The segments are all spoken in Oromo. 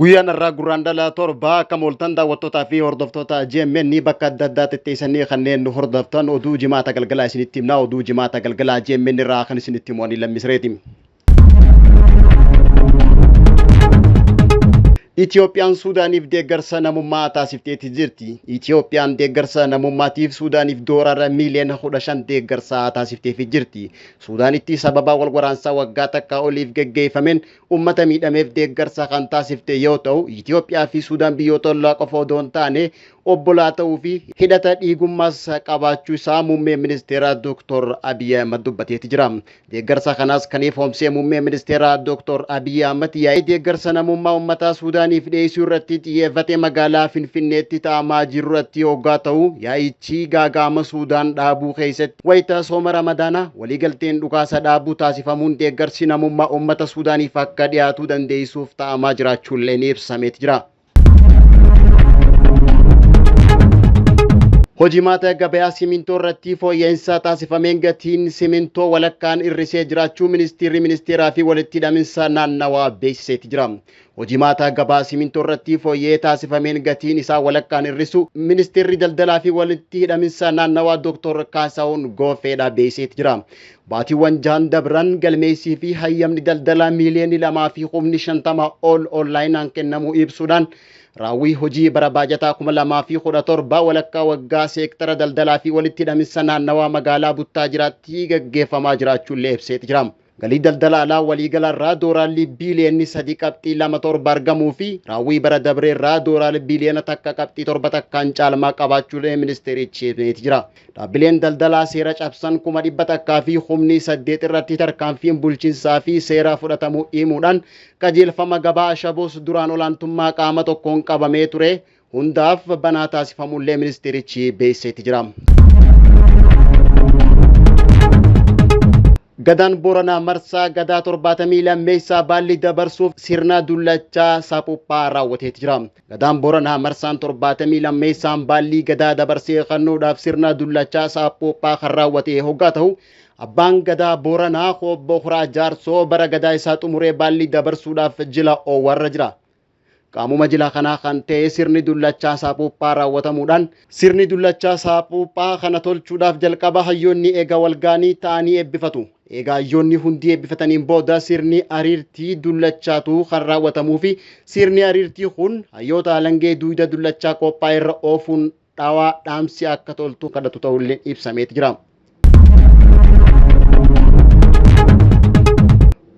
Guyyaan har'aa Gurraandhala 7 akkam ooltan daawwattootaa fi hordoftoota GMN bakka adda addaa tetteessanii kanneen nu hordoftan oduu jimaata galgalaa isinitti himna. Oduu jimaata galgalaa GMN irraa kan isinitti himu ani Lammisreeti. Itiyoophiyaan Suudaaniif deeggarsa namummaa taasifteeti jirti. Itiyoophiyaan deeggarsa namummaatiif Suudaaniif doolaara miiliyoona 15 deeggarsa taasifteefi jirti. Suudaanitti sababa wal waraansaa waggaa takkaa oliif geggeeffameen ummata miidhameef deeggarsa kan taasifte yoo ta'u, Itiyoophiyaa fi Suudaan biyyoota ollaa qofa odoo hin taane obbolaa ta'uu fi hidhata dhiigummaas qabaachuu isaa muummeen ministeeraa Dooktor Abiy Ahimad dubbateeti jira. Deeggarsa kanas kan ifoomsee muummeen ministeeraa Dooktor Abiy Ahmad yaa'ii deeggarsa namummaa uummataa Suudaaniif dhiyeessuu irratti xiyyeeffate magaalaa Finfinneetti taa'amaa jiru irratti hoggaa ta'u, yaa'ichi gaaga'ama Suudaan dhaabuu keessatti wayita sooma Ramadaanaa waliigalteen dhukaasa dhaabuu taasifamuun deeggarsi namummaa uummata Suudaaniif akka dhiyaatuu dandeessisuuf taa'amaa jiraachuullee ni ibsameeti jira. Hojimaata gabayaa simintoo irratti fooyya'insa taasifameen gatiin simintoo walakkaan hir'isee jiraachuu ministeerri ministeeraa fi walitti hidhaminsa naannawaa beeksiseeti jira. Hojimaata gabaa simintoo irratti fooyya'ee taasifameen gatiin isaa walakkaan hir'isu ministeerri daldalaa fi walitti hidhaminsa naannawaa Dooktor Kaasahuun Goofeedha beeksiseeti jira. Baatiiwwan jahan dabran galmeessii fi hayyamni daldalaa miiliyoonni 2 fi kumni 50 ol onlaayinaan kennamuu ibsuudhaan raawwii hojii bara baajataa 2017 walakkaa waggaa seektara daldalaa fi walitti hidhaminsa naannawaa magaalaa Buttaajiraatti gaggeeffamaa jiraachuullee ibseeti jira. Galii daldala alaa waliigala irraa dooraalli biiliyoonni 3.27 argamuu fi raawwii bara dabree irraa dooraalli biiliyoona 1.7 takkaan caalmaa qabaachuullee ministeerichi himeeti jira. Dhaabbileen daldalaa seera cabsan 100,000 fi kumni 8 irratti tarkaanfiin bulchinsaa fi seeraa fudhatamuu himuudhaan qajeelfama gabaa ashaboos duraan olaantummaa qaama tokkoon qabamee ture hundaaf banaa taasifamullee ministeerichi beeksiseeti jira. Gadaan Booranaa marsaa gadaa 72 baalli dabarsuuf sirna dullachaa Saphuphaa raawwateeti jira. Gadaan Booranaa marsaan 72ffaan baallii gadaa dabarsee kennuudhaaf sirna dullachaa Saphuphaa kan raawwate hoggaa ta'u, abbaan gadaa Booranaa Obbo Kuraa Jaarsoo bara gadaa isaa xumuree baallii dabarsuudhaaf jila oowwarra jira. Qaamuma jila kanaa kan ta'e sirni dullachaa Saaphuuphaa raawwatamuudhaan sirni dullachaa Saaphuuphaa kana tolchuudhaaf jalqaba hayyoonni eega walga'anii ta'anii eebbifatu. Eega hayyoonni hundi eebbifataniin booda sirni ariirtii dullachaatu kan raawwatamuufi sirni ariirtii kun hayyoota alangee duyda dullachaa qophaa'e irra oofuun dhawaa dhaamsi akka toltu kadhatu ta'ullee ibsameeti jira.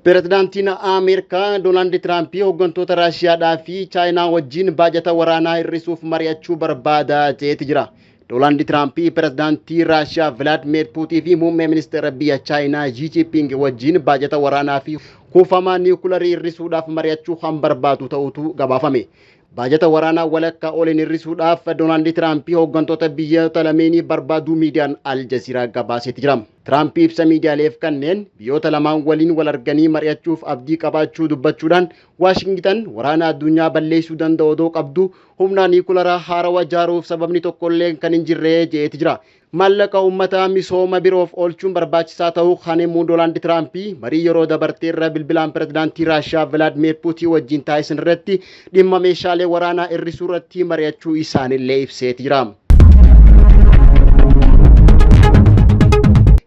Pirezidaantiin Ameerikaa Doonaald Tiraampii hooggantoota Raashiyaadhaa fi Chaayinaa wajjin baajata waraanaa hir'isuuf mari'achuu barbaada jeeti jira. Doonaald Tiraampii pirezidaantii Raashiyaa Vilaadimir Puutii fi muummee ministeera biyya Chaayinaa Xi Jinping wajjin baajata waraanaa fi kuufama niwukularii hir'isuudhaaf mari'achuu kan barbaadu ta'utu gabaafame. Baajata waraanaa walakkaa oliin hir'isuudhaaf Doonaald Tiraampii hooggantoota biyyoota lameenii barbaaduu miidiyaan Al Jazeera gabaaseeti jira. Tiraamp ibsa miidiyaaleef kanneen biyyoota lamaan waliin wal arganii mari'achuuf abdii qabaachuu dubbachuudhaan Waashingitan waraana addunyaa balleessuu danda'u odoo qabdu humna niikularaa haarawa ijaaruuf sababni tokkollee kan hin jirre je'eeti jira. Maallaqa uummataa misooma biroof oolchuun barbaachisaa ta'uu kan himu Doonaald Tiraamp marii yeroo dabarteerra bilbilaan pirezidaantii Raashiyaa Vilaadimir Puutiin wajjin taasisan irratti dhimma meeshaalee waraanaa hir'isuu irratti mari'achuu isaanillee ibseeti jira.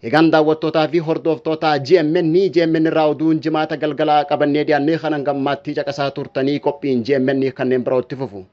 Egaan daawwattootaa fi hordoftoota GMN GMN irraa oduun jimaata galgalaa qabannee dhiyaannee kan hanga ammaatti caqasaa turtanii qophiin GMN kanneen birootti fufu.